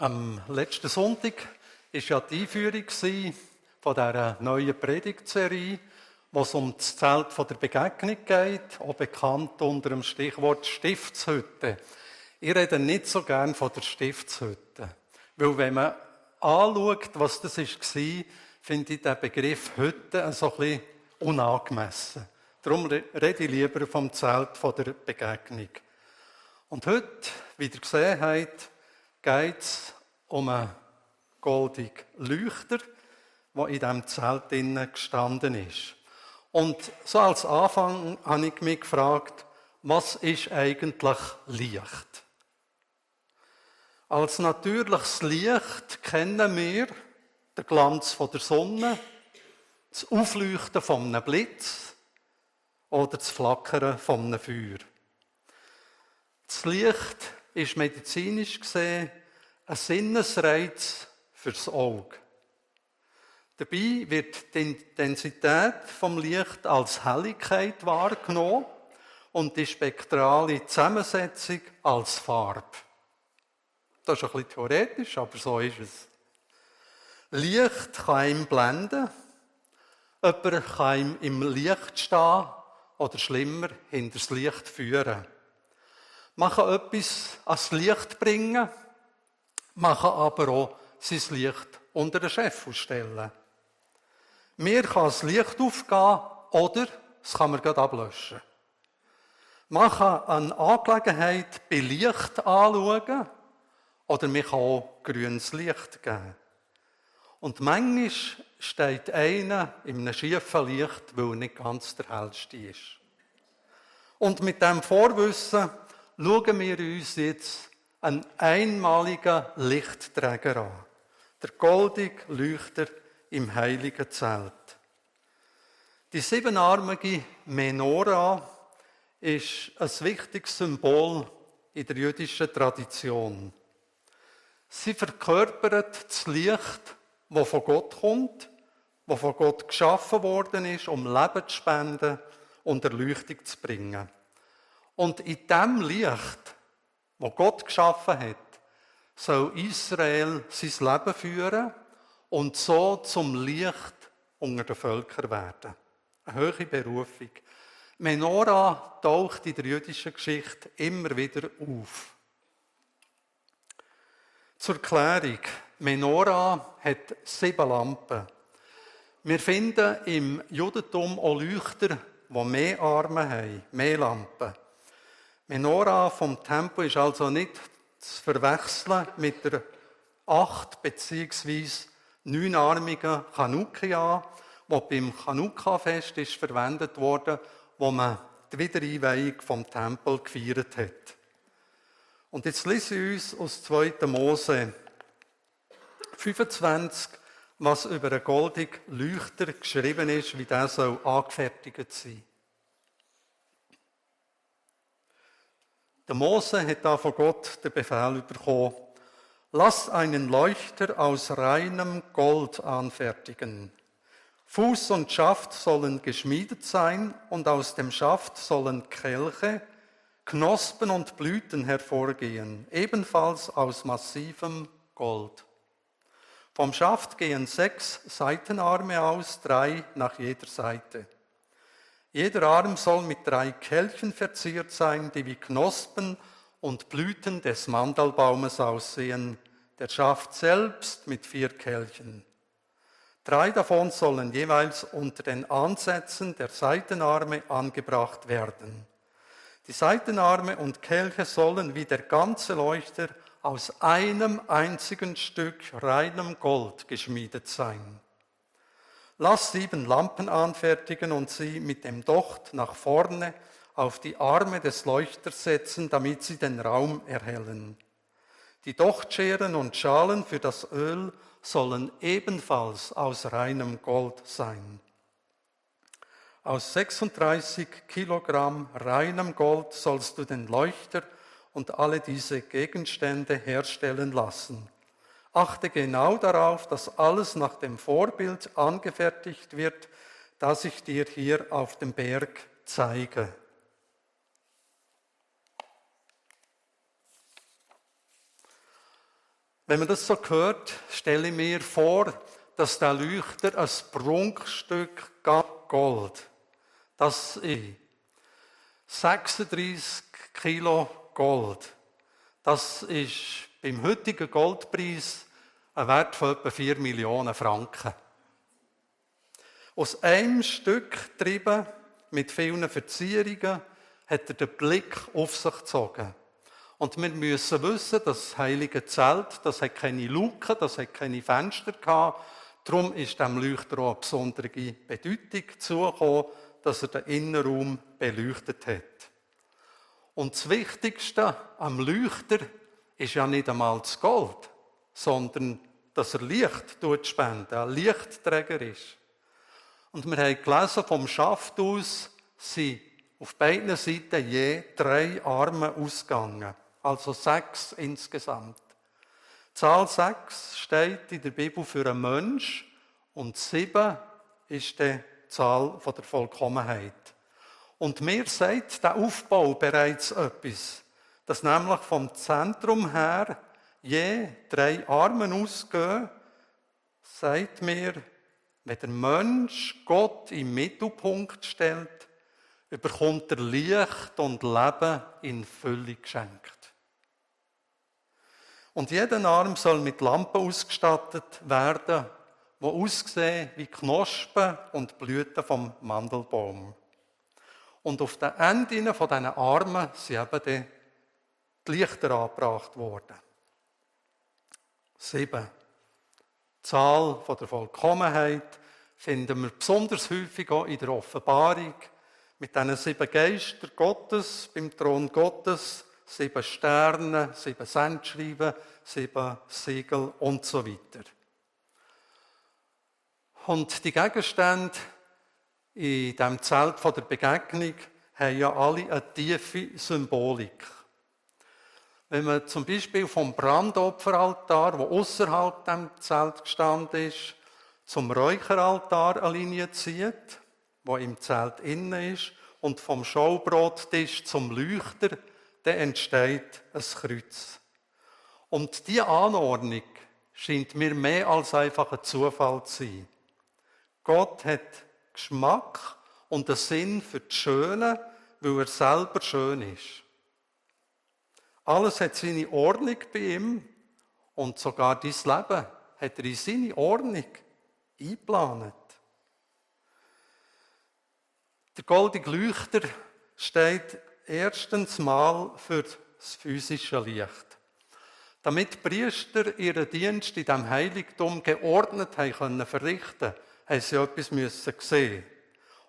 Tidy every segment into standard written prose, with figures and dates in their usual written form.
Am letzten Sonntag war ja die Einführung von dieser neuen Predigtserie, wo es um das Zelt der Begegnung geht, auch bekannt unter dem Stichwort Stiftshütte. Ich rede nicht so gern von der Stiftshütte, weil wenn man anschaut, was das war, finde ich den Begriff Hütte so ein bisschen unangemessen. Darum rede ich lieber vom Zelt der Begegnung. Und heute, wie ihr gesehen habt, geht es um einen goldenen Leuchter, der in diesem Zelt gestanden ist. Und so als Anfang habe ich mich gefragt, was ist eigentlich Licht? Als natürliches Licht kennen wir den Glanz der Sonne, das Aufleuchten von einem Blitz oder das Flackern von einem Feuer. Das Licht ist medizinisch gesehen ein Sinnesreiz fürs Auge. Dabei wird die Intensität vom Licht als Helligkeit wahrgenommen und die spektrale Zusammensetzung als Farbe. Das ist ein bisschen theoretisch, aber so ist es. Licht kann ihm blenden, jemand kann ihm im Licht stehen oder schlimmer, hinter das Licht führen. Man kann etwas ans Licht bringen, man kann aber auch sein Licht unter den Scheffel stellen. Mir kann das Licht aufgehen oder es kann man gerade ablöschen. Man kann eine Angelegenheit bei Licht anschauen oder man kann auch grünes Licht geben. Und manchmal steht einer in einem schiefen Licht, weil er nicht ganz der hellste ist. Und mit diesem Vorwissen schauen wir uns jetzt einen einmaligen Lichtträger an. Der goldige Leuchter im heiligen Zelt. Die siebenarmige Menora ist ein wichtiges Symbol in der jüdischen Tradition. Sie verkörpert das Licht, das von Gott kommt, das von Gott geschaffen worden ist, um Leben zu spenden und Erleuchtung zu bringen. Und in diesem Licht, das Gott geschaffen hat, soll Israel sein Leben führen und so zum Licht unter den Völkern werden. Eine hohe Berufung. Menora taucht in der jüdischen Geschichte immer wieder auf. Zur Klärung. Menora hat 7 Lampen. Wir finden im Judentum auch Leuchter, die mehr Arme haben, mehr Lampen. Menora vom Tempel ist also nicht zu verwechseln mit der 8- bzw. 9-armigen Chanukia, die beim Chanukka-Fest ist verwendet wurde, wo man die Wiedereinweihung vom Tempel gefeiert hat. Und jetzt lesen wir uns aus 2. Mose 25, was über einen goldenen Leuchter geschrieben ist, wie der soll angefertigt sein. Der Mose hat da von Gott den Befehl bekommen: Lasst einen Leuchter aus reinem Gold anfertigen. Fuß und Schaft sollen geschmiedet sein und aus dem Schaft sollen Kelche, Knospen und Blüten hervorgehen, ebenfalls aus massivem Gold. Vom Schaft gehen 6 Seitenarme aus, 3 nach jeder Seite. Jeder Arm soll mit 3 Kelchen verziert sein, die wie Knospen und Blüten des Mandalbaumes aussehen, der Schaft selbst mit 4 Kelchen. 3 davon sollen jeweils unter den Ansätzen der Seitenarme angebracht werden. Die Seitenarme und Kelche sollen wie der ganze Leuchter aus einem einzigen Stück reinem Gold geschmiedet sein. Lass 7 Lampen anfertigen und sie mit dem Docht nach vorne auf die Arme des Leuchters setzen, damit sie den Raum erhellen. Die Dochtscheren und Schalen für das Öl sollen ebenfalls aus reinem Gold sein. Aus 36 Kilogramm reinem Gold sollst du den Leuchter und alle diese Gegenstände herstellen lassen. Achte genau darauf, dass alles nach dem Vorbild angefertigt wird, das ich dir hier auf dem Berg zeige. Wenn man das so hört, stelle ich mir vor, dass der Leuchter ein Prunkstück Gold, das ist 36 Kilo Gold. Das ist beim heutigen Goldpreis ein Wert von etwa 4 Millionen Franken. Aus einem Stück getrieben, mit vielen Verzierungen, hat er den Blick auf sich gezogen. Und wir müssen wissen, das heilige Zelt, das hat keine Luken, das hat keine Fenster gehabt. Darum ist dem Leuchter auch eine besondere Bedeutung zugekommen, dass er den Innenraum beleuchtet hat. Und das Wichtigste am Leuchter ist ja nicht einmal das Gold, sondern dass er Licht spenden, ein Lichtträger ist. Und wir haben gelesen, vom Schaft aus sind auf beiden Seiten je 3 Arme ausgegangen. Also 6 insgesamt. Die Zahl 6 steht in der Bibel für einen Mensch und 7 ist die Zahl der Vollkommenheit. Und mir sagt der Aufbau bereits etwas, dass nämlich vom Zentrum her je 3 Arme ausgehen, sagt mir, wenn der Mensch Gott im Mittelpunkt stellt, bekommt er Licht und Leben in Fülle geschenkt. Und jeder Arm soll mit Lampen ausgestattet werden, die aussehen wie Knospen und Blüten vom Mandelbaum. Und auf den Enden von diesen Armen sind eben die Lichter angebracht worden. 7. Die Zahl der Vollkommenheit finden wir besonders häufig auch in der Offenbarung mit diesen 7 Geistern Gottes beim Thron Gottes, 7 Sterne, 7 Sendschreiben, 7 Siegel und so weiter. Und die Gegenstände in diesem Zelt der Begegnung haben ja alle eine tiefe Symbolik. Wenn man zum Beispiel vom Brandopferaltar, der außerhalb dem Zelt gestanden ist, zum Räucheraltar eine Linie zieht, wo im Zelt innen ist, und vom Schaubrottisch zum Leuchter, dann entsteht ein Kreuz. Und diese Anordnung scheint mir mehr als einfach ein Zufall zu sein. Gott hat Geschmack und einen Sinn für das Schöne, weil er selber schön ist. Alles hat seine Ordnung bei ihm und sogar dein Leben hat er in seine Ordnung eingeplant. Der goldige Leuchter steht erstens mal für das physische Licht. Damit die Priester ihren Dienst in diesem Heiligtum geordnet haben verrichten, haben sie etwas sehen.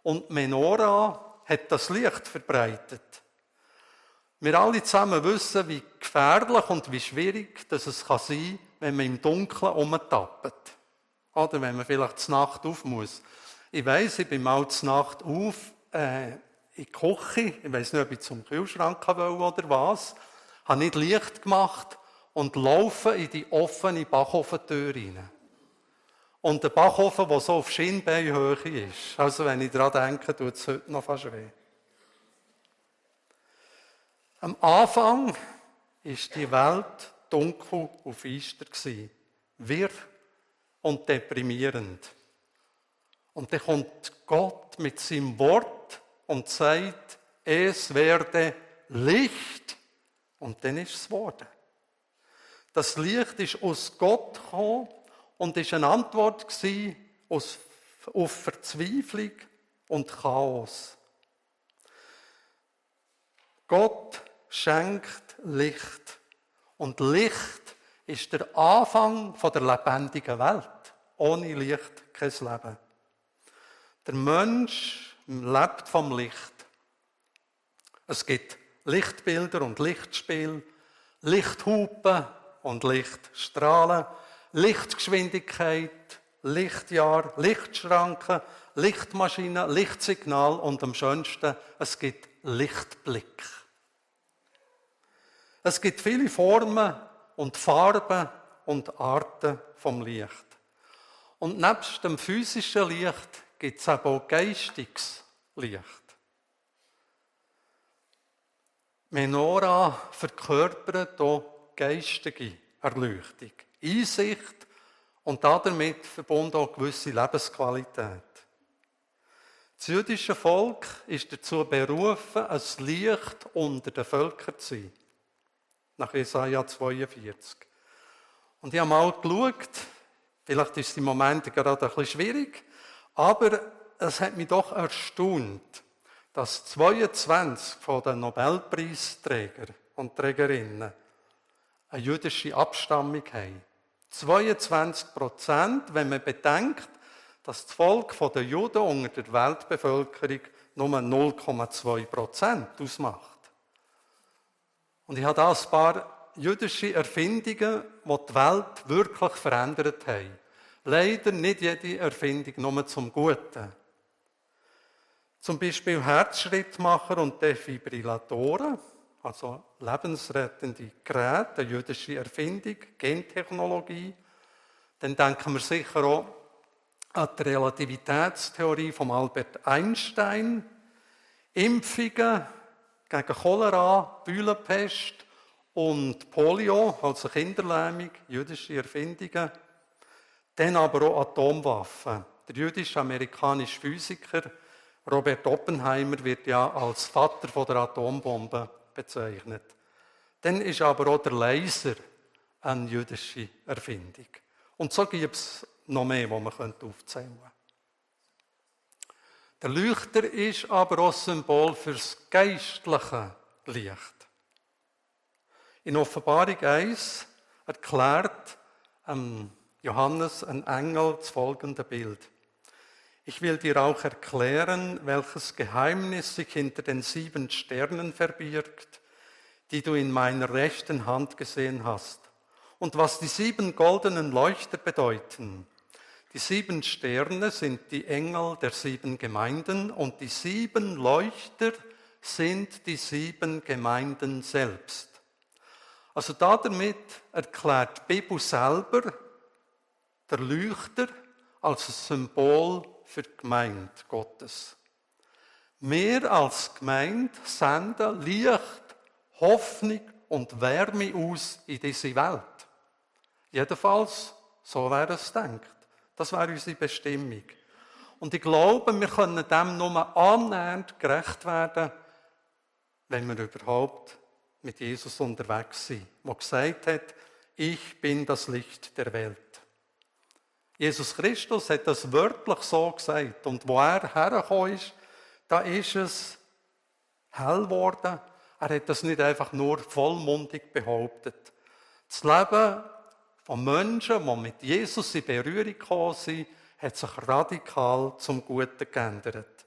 Und die Menora hat das Licht verbreitet. Wir alle zusammen wissen, wie gefährlich und wie schwierig das es sein kann, wenn man im Dunkeln rumtappt. Oder wenn man vielleicht zur Nacht auf muss. Ich weiss, ich bin mal zur Nacht auf in die Küche. Ich weiss nicht, ob ich zum Kühlschrank wollte oder was. Habe nicht Licht gemacht und laufe in die offene Bachofentür rein. Und der Backofen, der so auf Schienbeinhöhe ist. Also wenn ich daran denke, tut es heute noch fast weh. Am Anfang war die Welt dunkel und finster, wirr und deprimierend. Und dann kommt Gott mit seinem Wort und sagt, es werde Licht. Und dann ist es geworden. Das Licht ist aus Gott gekommen und ist eine Antwort auf Verzweiflung und Chaos. Gott schenkt Licht. Und Licht ist der Anfang der lebendigen Welt. Ohne Licht kein Leben. Der Mensch lebt vom Licht. Es gibt Lichtbilder und Lichtspiel, Lichthupen und Lichtstrahlen, Lichtgeschwindigkeit, Lichtjahr, Lichtschranken, Lichtmaschinen, Lichtsignal und am schönsten, es gibt Lichtblick. Es gibt viele Formen und Farben und Arten vom Licht. Und nebst dem physischen Licht gibt es auch geistiges Licht. Menora verkörpert auch geistige Erleuchtung, Einsicht und damit verbunden auch gewisse Lebensqualität. Das jüdische Volk ist dazu berufen, ein Licht unter den Völkern zu sein. Nach Jesaja 42. Und ich habe mal geschaut, vielleicht ist es im Moment gerade ein bisschen schwierig, aber es hat mich doch erstaunt, dass 22 von den Nobelpreisträger und Trägerinnen eine jüdische Abstammung haben. 22%, wenn man bedenkt, dass das Volk der Juden unter der Weltbevölkerung nur 0,2% ausmacht. Und ich habe da ein paar jüdische Erfindungen, die die Welt wirklich verändert haben. Leider nicht jede Erfindung nur zum Guten. Zum Beispiel Herzschrittmacher und Defibrillatoren, also lebensrettende Geräte, eine jüdische Erfindung, Gentechnologie. Dann denken wir sicher auch an die Relativitätstheorie von Albert Einstein, Impfungen gegen Cholera, Bühlenpest und Polio, also Kinderlähmung, jüdische Erfindungen. Dann aber auch Atomwaffen. Der jüdisch-amerikanische Physiker Robert Oppenheimer wird ja als Vater der Atombombe bezeichnet. Dann ist aber auch der Laser eine jüdische Erfindung. Und so gibt es noch mehr, die man aufzählen könnte. Der Leuchter ist aber auch Symbol für das geistliche Licht. In Offenbarung 1 erklärt Johannes, ein Engel, das folgende Bild. Ich will dir auch erklären, welches Geheimnis sich hinter den 7 Sternen verbirgt, die du in meiner rechten Hand gesehen hast, und was die 7 goldenen Leuchter bedeuten. Die 7 Sterne sind die Engel der 7 Gemeinden und die 7 Leuchter sind die 7 Gemeinden selbst. Also damit erklärt die Bibel selber der Leuchter als ein Symbol für die Gemeinde Gottes. Wir als Gemeinde senden Licht, Hoffnung und Wärme aus in diese Welt. Jedenfalls, so wäre es gedacht. Das wäre unsere Bestimmung. Und ich glaube, wir können dem nur annähernd gerecht werden, wenn wir überhaupt mit Jesus unterwegs sind, der gesagt hat, ich bin das Licht der Welt. Jesus Christus hat das wörtlich so gesagt. Und wo er hergekommen ist, da ist es hell geworden. Er hat das nicht einfach nur vollmundig behauptet. Das Leben von Menschen, die mit Jesus in Berührung gekommen sind, hat sich radikal zum Guten geändert.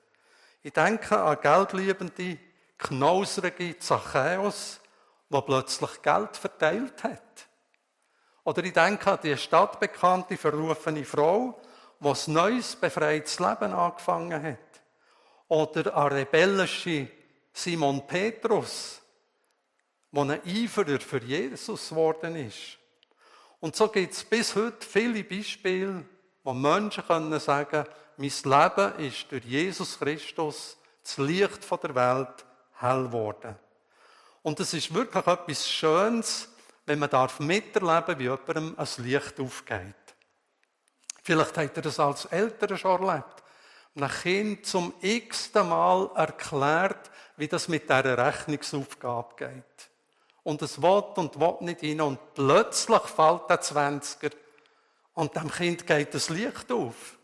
Ich denke an geldliebende, knauserige Zachäus, der plötzlich Geld verteilt hat. Oder ich denke an die stadtbekannte, verrufene Frau, die ein neues, befreites Leben angefangen hat. Oder an rebellische Simon Petrus, der ein Eiferer für Jesus geworden ist. Und so gibt es bis heute viele Beispiele, wo Menschen sagen können, mein Leben ist durch Jesus Christus, das Licht der Welt, hell geworden. Und es ist wirklich etwas Schönes, wenn man miterleben darf, wie jemandem ein Licht aufgeht. Vielleicht habt ihr das als Eltern schon erlebt. Ein Kind zum x-ten Mal erklärt, wie das mit dieser Rechnungsaufgabe geht. Und es will nicht rein. Und plötzlich fällt der 20er und dem Kind geht das Licht auf.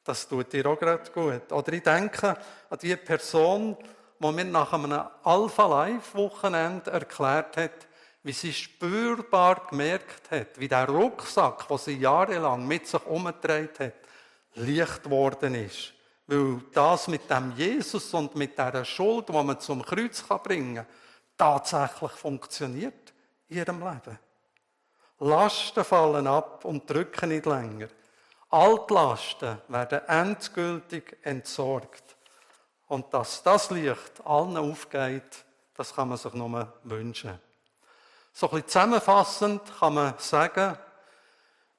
Das tut dir auch gerade gut. Oder ich denke an die Person, die mir nach einem Alpha-Life-Wochenende erklärt hat, wie sie spürbar gemerkt hat, wie der Rucksack, den sie jahrelang mit sich herumgetragen hat, leicht geworden ist. Weil das mit dem Jesus und mit dieser Schuld, die man zum Kreuz bringen kann, tatsächlich funktioniert in ihrem Leben. Lasten fallen ab und drücken nicht länger. Altlasten werden endgültig entsorgt. Und dass das Licht allen aufgeht, das kann man sich nur wünschen. So ein bisschen zusammenfassend kann man sagen,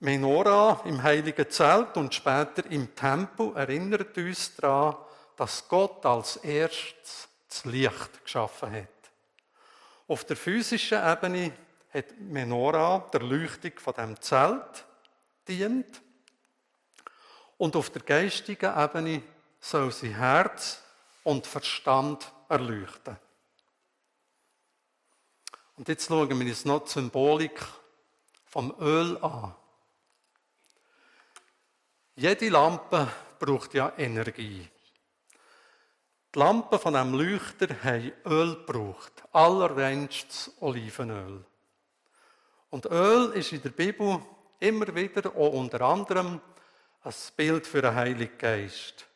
Menora im Heiligen Zelt und später im Tempel erinnert uns daran, dass Gott als erstes das Licht geschaffen hat. Auf der physischen Ebene hat Menorah der Leuchtung von dem Zelt dient. Und auf der geistigen Ebene soll sie Herz und Verstand erleuchten. Und jetzt schauen wir uns noch die Symbolik vom Öl an. Jede Lampe braucht ja Energie. Die Lampen von diesem Leuchter haben Öl gebraucht, allerreinstes Olivenöl. Und Öl ist in der Bibel immer wieder, auch unter anderem, ein Bild für den Heiligen Geist.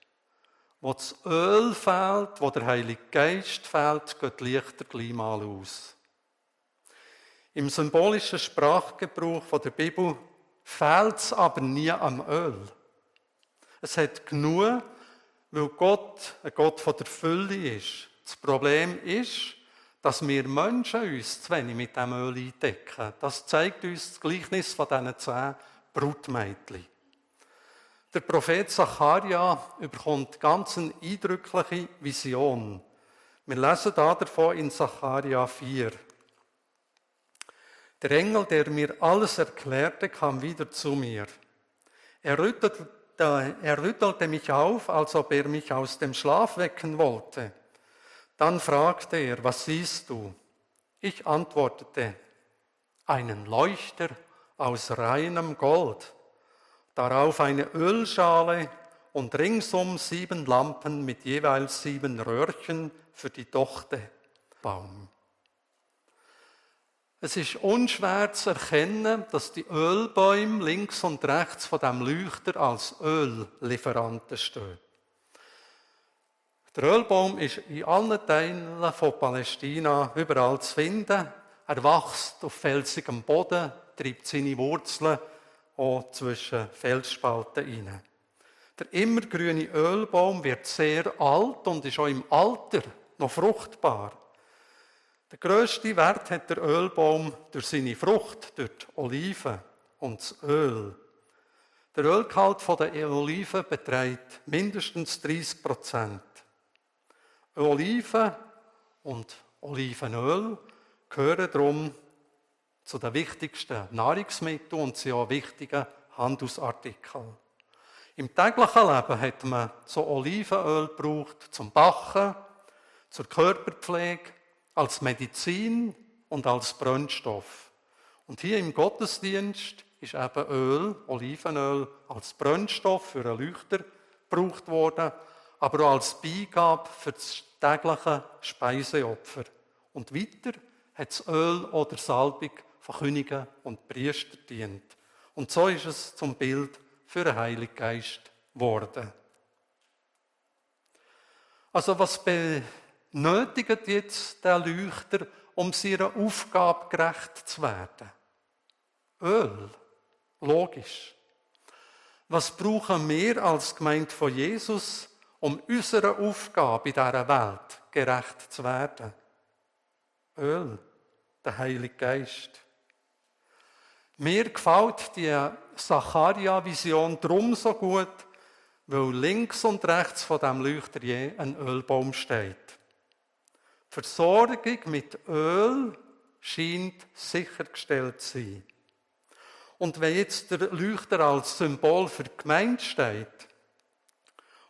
Wo das Öl fehlt, wo der Heilige Geist fehlt, geht die Lichter gleich mal aus. Im symbolischen Sprachgebrauch der Bibel fehlt es aber nie am Öl. Es hat genug, weil Gott ein Gott von der Fülle ist. Das Problem ist, dass wir Menschen uns zu wenig mit dem Öl eindecken. Das zeigt uns das Gleichnis von diesen 10 Brutmädchen. Der Prophet Zacharia bekommt ganz eine eindrückliche Vision. Wir lesen davon in Zacharia 4. Der Engel, der mir alles erklärte, kam wieder zu mir. Er rüttelte mich auf, als ob er mich aus dem Schlaf wecken wollte. Dann fragte er, was siehst du? Ich antwortete, einen Leuchter aus reinem Gold, darauf eine Ölschale und ringsum 7 Lampen mit jeweils 7 Röhrchen für die Dochtebaum. Es ist unschwer zu erkennen, dass die Ölbäume links und rechts von dem Leuchter als Öllieferanten stehen. Der Ölbaum ist in allen Teilen von Palästina überall zu finden. Er wächst auf felsigem Boden, treibt seine Wurzeln auch zwischen Felsspalten hinein. Der immergrüne Ölbaum wird sehr alt und ist auch im Alter noch fruchtbar. Der grösste Wert hat der Ölbaum durch seine Frucht, durch die Oliven und das Öl. Der Ölgehalt der Oliven beträgt mindestens 30%. Oliven und Olivenöl gehören darum zu den wichtigsten Nahrungsmitteln und sind auch wichtige Handelsartikel. Im täglichen Leben hat man so Olivenöl gebraucht zum Backen, zur Körperpflege, als Medizin und als Brennstoff. Und hier im Gottesdienst ist eben Öl, Olivenöl, als Brennstoff für einen Leuchter gebraucht worden, aber auch als Beigabe für das tägliche Speiseopfer. Und weiter hat das Öl oder Salbung von Königen und Priestern dient. Und so ist es zum Bild für den Heiligen Geist geworden. Also was benötigt jetzt der Leuchter, um seiner Aufgabe gerecht zu werden? Öl, logisch. Was brauchen wir als Gemeinde von Jesus, um unserer Aufgabe in dieser Welt gerecht zu werden? Öl, der Heilige Geist. Mir gefällt die Zacharia-Vision darum so gut, weil links und rechts von dem Leuchter je ein Ölbaum steht. Die Versorgung mit Öl scheint sichergestellt zu sein. Und wenn jetzt der Leuchter als Symbol für die Gemeinde steht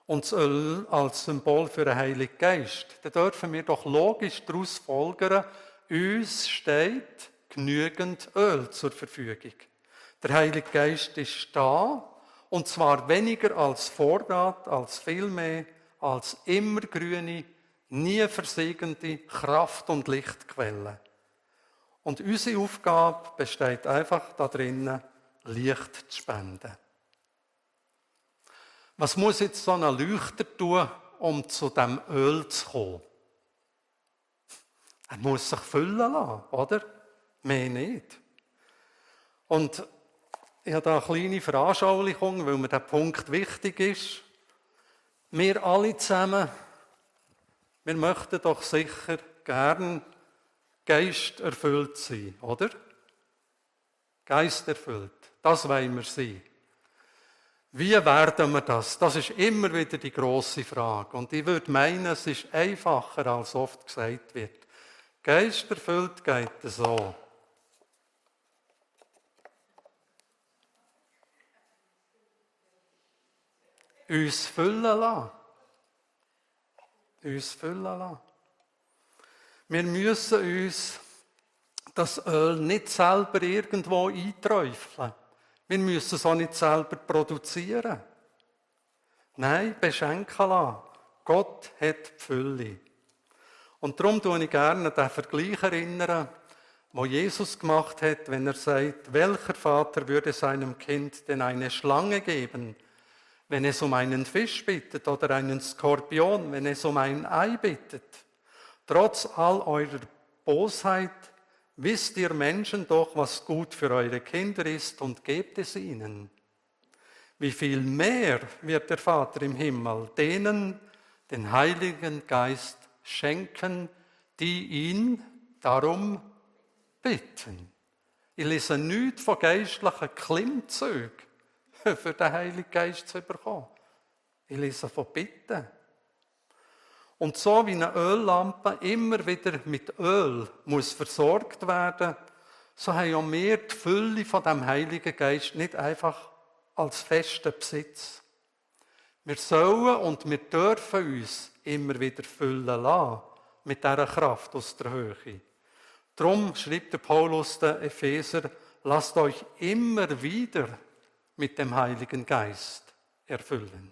und das Öl als Symbol für den Heiligen Geist, dann dürfen wir doch logisch daraus folgern, uns steht genügend Öl zur Verfügung. Der Heilige Geist ist da, und zwar weniger als Vorrat, als vielmehr als immergrüne, nie versiegende Kraft- und Lichtquelle. Und unsere Aufgabe besteht einfach darin, Licht zu spenden. Was muss jetzt so ein Leuchter tun, um zu dem Öl zu kommen? Er muss sich füllen lassen, oder? Mehr nicht. Und ich habe da eine kleine Veranschaulichung, weil mir der Punkt wichtig ist. Wir alle zusammen, wir möchten doch sicher gern geisterfüllt sein, oder? Geisterfüllt, das wollen wir sein. Wie werden wir das? Das ist immer wieder die grosse Frage. Und ich würde meinen, es ist einfacher, als oft gesagt wird. Geisterfüllt geht es so. uns füllen lassen. Uns füllen lassen. Wir müssen uns das Öl nicht selber irgendwo einträufeln. Wir müssen es auch nicht selber produzieren. Nein, beschenken lassen. Gott hat die Fülle. Und darum erinnere ich gerne an den Vergleich, den Jesus gemacht hat, wenn er sagt, welcher Vater würde seinem Kind denn eine Schlange geben, wenn es um einen Fisch bittet oder einen Skorpion, wenn es um ein Ei bittet? Trotz all eurer Bosheit wisst ihr Menschen doch, was gut für eure Kinder ist und gebt es ihnen. Wie viel mehr wird der Vater im Himmel denen den Heiligen Geist schenken, die ihn darum bitten. Ich lese nichts von geistlichen Klimmzügen, für den Heiligen Geist zu bekommen. Ich lese von Bitten. Und so wie eine Öllampe immer wieder mit Öl muss versorgt werden, so haben auch wir die Fülle von dem Heiligen Geist nicht einfach als festen Besitz. Wir sollen und wir dürfen uns immer wieder füllen lassen mit dieser Kraft aus der Höhe. Darum schreibt der Paulus den Epheser, lasst euch immer wieder mit dem Heiligen Geist erfüllen.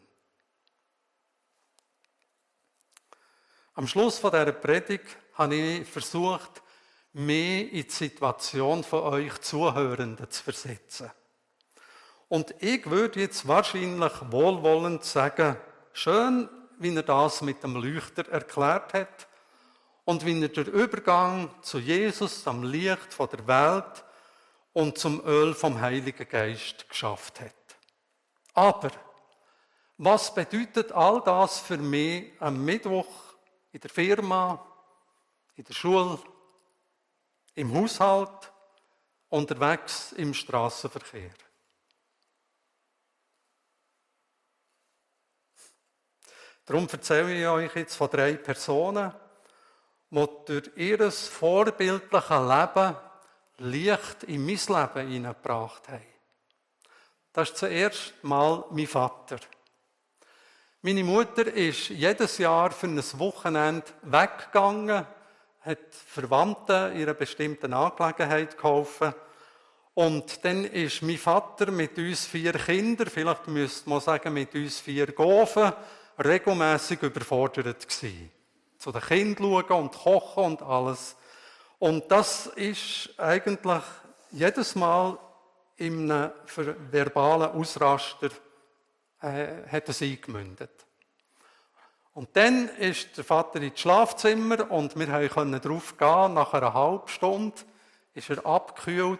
Am Schluss von dieser Predigt habe ich versucht, mehr in die Situation von euch Zuhörenden zu versetzen. Und ich würde jetzt wahrscheinlich wohlwollend sagen, schön, wie er das mit dem Leuchter erklärt hat und wie er den Übergang zu Jesus, am Licht von der Welt und zum Öl vom Heiligen Geist geschafft hat. Aber was bedeutet all das für mich am Mittwoch in der Firma, in der Schule, im Haushalt, unterwegs im Strassenverkehr? Darum erzähle ich euch jetzt von 3 Personen, die durch ihr vorbildliches Leben Licht in mein Leben hineingebracht haben. Das ist zuerst mal mein Vater. Meine Mutter ist jedes Jahr für ein Wochenende weggegangen, hat Verwandten in einer bestimmten Angelegenheit geholfen. Und dann ist mein Vater mit uns 4 Kindern, vielleicht müsste man sagen mit uns 4 Gofen, regelmässig überfordert gewesen. Zu den Kindern schauen und kochen und alles. Und das ist eigentlich jedes Mal in einem verbalen Ausraster hat es eingemündet. Und dann ist der Vater ins Schlafzimmer und wir konnten drauf gehen. Nach einer halben Stunde ist er abgekühlt,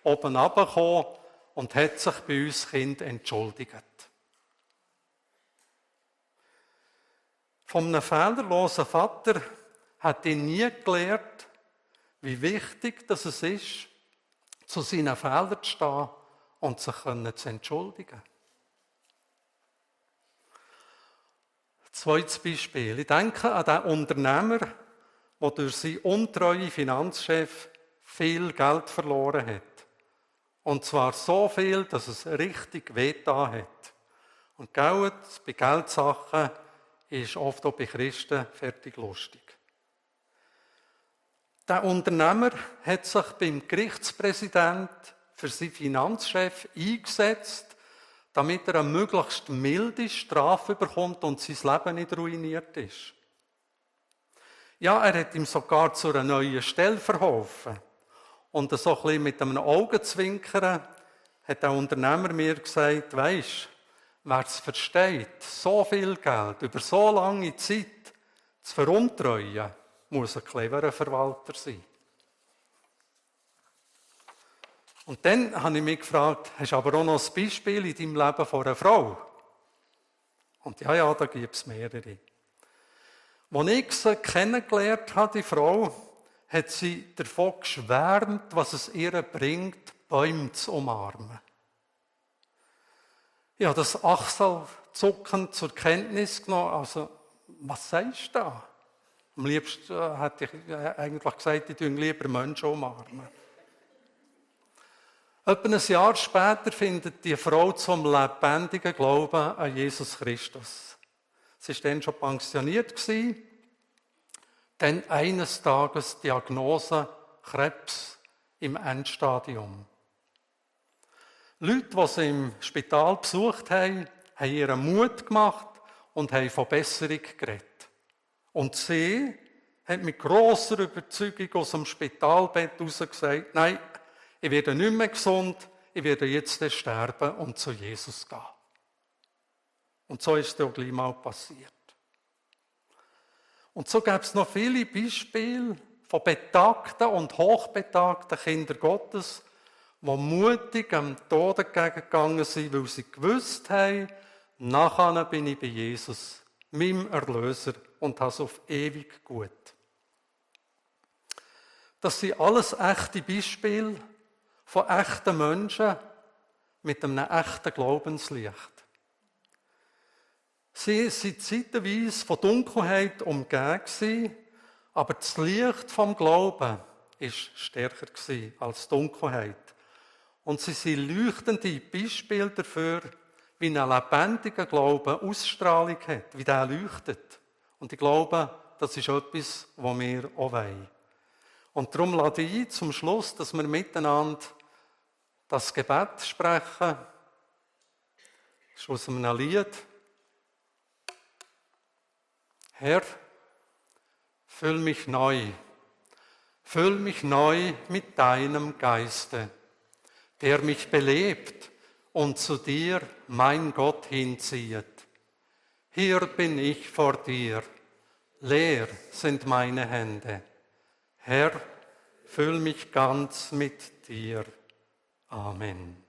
oben runtergekommen und hat sich bei uns Kind entschuldigt. Von einem fehlerlosen Vater hat ihn nie gelehrt, wie wichtig es ist, zu seinen Fehlern zu stehen und sich zu entschuldigen. Zweites Beispiel. Ich denke an den Unternehmer, der durch seinen untreuen Finanzchef viel Geld verloren hat. Und zwar so viel, dass es richtig wehgetan hat. Und Geld bei Geldsachen ist oft auch bei Christen fertig lustig. Der Unternehmer hat sich beim Gerichtspräsident für seinen Finanzchef eingesetzt, damit er eine möglichst milde Strafe bekommt und sein Leben nicht ruiniert ist. Ja, er hat ihm sogar zu einer neuen Stelle verholfen. Und so ein bisschen mit einem Augenzwinkern hat der Unternehmer mir gesagt, weisst, wer es versteht, so viel Geld über so lange Zeit zu veruntreuen, muss ein cleverer Verwalter sein. Und dann habe ich mich gefragt, hast du aber auch noch ein Beispiel in deinem Leben von einer Frau? Und ja, da gibt es mehrere. Als ich sie kennengelernt habe, die Frau, hat sie davon geschwärmt, was es ihr bringt, Bäume zu umarmen. Ich habe das achselzuckend zur Kenntnis genommen. Also, was sagst du da? Am liebsten hätte ich eigentlich gesagt, ich tue lieber Menschen umarmen. Etwa ein Jahr später findet die Frau zum lebendigen Glauben an Jesus Christus. Sie war dann schon pensioniert. Dann eines Tages Diagnose Krebs im Endstadium. Leute, die sie im Spital besucht haben, haben ihren Mut gemacht und haben von Besserung geredet. Und sie hat mit grosser Überzeugung aus dem Spitalbett heraus gesagt, nein, ich werde nicht mehr gesund, ich werde jetzt sterben und zu Jesus gehen. Und so ist es auch gleich mal passiert. Und so gäbe es noch viele Beispiele von betagten und hochbetagten Kindern Gottes, die mutig am Tod entgegengegangen sind, weil sie gewusst haben, nachher bin ich bei Jesus, meinem Erlöser, und habe es auf ewig gut. Das sind alles echte Beispiele von echten Menschen mit einem echten Glaubenslicht. Sie waren zeitweise von Dunkelheit umgeben, aber das Licht vom Glauben war stärker als die Dunkelheit. Und sie sind leuchtende Beispiele dafür, wie ein lebendiger Glaube Ausstrahlung hat, wie der leuchtet. Und ich glaube, das ist etwas, was wir auch wollen. Und darum lade ich ein, zum Schluss, dass wir miteinander das Gebet sprechen. Das ist aus einem Lied. Herr, füll mich neu mit deinem Geiste, der mich belebt und zu dir, mein Gott, hinzieht. Hier bin ich vor dir, leer sind meine Hände. Herr, füll mich ganz mit dir. Amen.